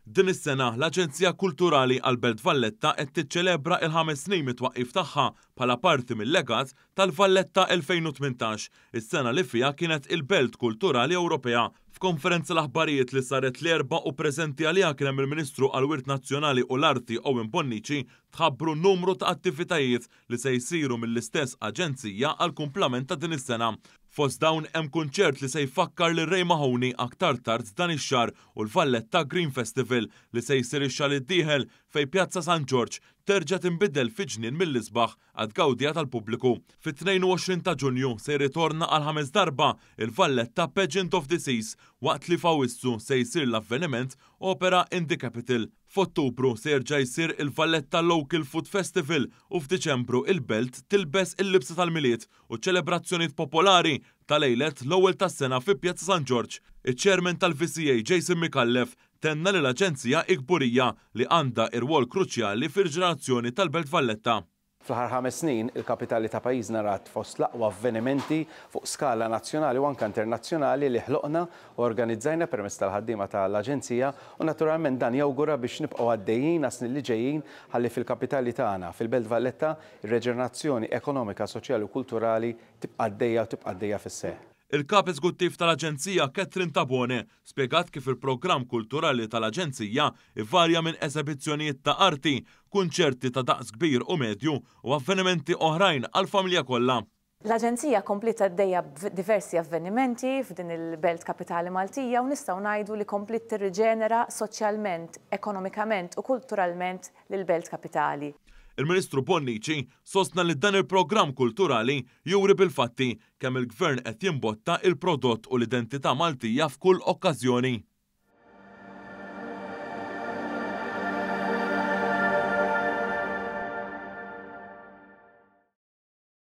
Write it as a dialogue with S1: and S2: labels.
S1: Din is-sena, l-Aġenzija Kulturali għall-Belt Valletta qed tiċċelebra il-5 snin mit-twaqqif tagħha bħala parti mil-legat tal-Valletta 2018, is-sena li fiha kienet il-Belt Kulturali Ewropea. F'konferenza l-aħbarijiet li saret l-Erbgħa u preżenti għaliha kien hemm il-Ministru għall-Wirt Nazzjonali u l-Arti Owen Bonnici, tħabbru numru ta' attivitajiet li se jsiru mill-istess aġenzija għall-kumplament ta' din is-sena. Fost dawn hemm kunċert li se jfakkar lil Ray Mahoney aktar tard dan ix-xahar u l-Valletta Green Festival li se jsir ix-xahar id-dieħel fejn Pjazza San Ġorġ terġa' tinbidel fi ġnien mill-isbaħ għat-tgawdija tal-pubbliku. Fit-22 ta' Ġunju se jirritorna għall-ħames darba il-Valletta Pageant of the Seas waqt li f'Awwissu se jsir l-avveniment Opera in the Capital. F'Ottubru se jerġa' jsir il-Valletta Local Food Festival u f'Diċembru il-belt tilbes il-libsa tal-Milied u ċelebrazzjonijiet popolari ta' lejlet l-ewwel tas-sena fi Pjazza San Ġorġ. Iċ-Chairman tal-VCA Jason Micallef tenna li l-aġenzija hi kburija li għandha irwol kruċjali fir-riġenerazzjoni tal-Belt Valletta.
S2: Fl-aħħar 5 snin, il-kapitali ta' pajjiżna rat fost l-aqwa avvenimenti fuq skala nazzjonali u anke internazzjonali li ħloqna u organizzajna permezz tal-ħaddiema ta' l-Aġenzija u naturalment dan jawgura biex nibqgħu għaddejjin għas-snin li ġejjin ħalli fil-kapitali tagħna, fil-Belt Valletta, ir-reġenerazzjoni ekonomika, soċjali u kulturali tibqa' għaddejja u tibqa' għaddejja fis-seħħ.
S1: Il-Kap Eżekuttiv tal-Aġenzija Catherine Tabone spjegat kif il-programm kulturali tal-Aġenzija ivarja minn esebizzjonijiet ta' arti, kunċerti ta' daqs kbir u medju u avvenimenti oħrajn għall-familja kollha.
S3: L-Aġenzija kompliet għaddejja b'diversi avvenimenti f'din il-belt kapitali Maltija u nistgħu ngħidu li kompliet tirriġenera soċjalment, ekonomikament u kulturalment lill-belt kapitali.
S1: Il-Ministru Bonnici sostna li dan il-programm kulturali juri bil-fatti kemm il-Gvern qed jimbotta il-prodott u l-identità Maltija f'kull okkażjoni.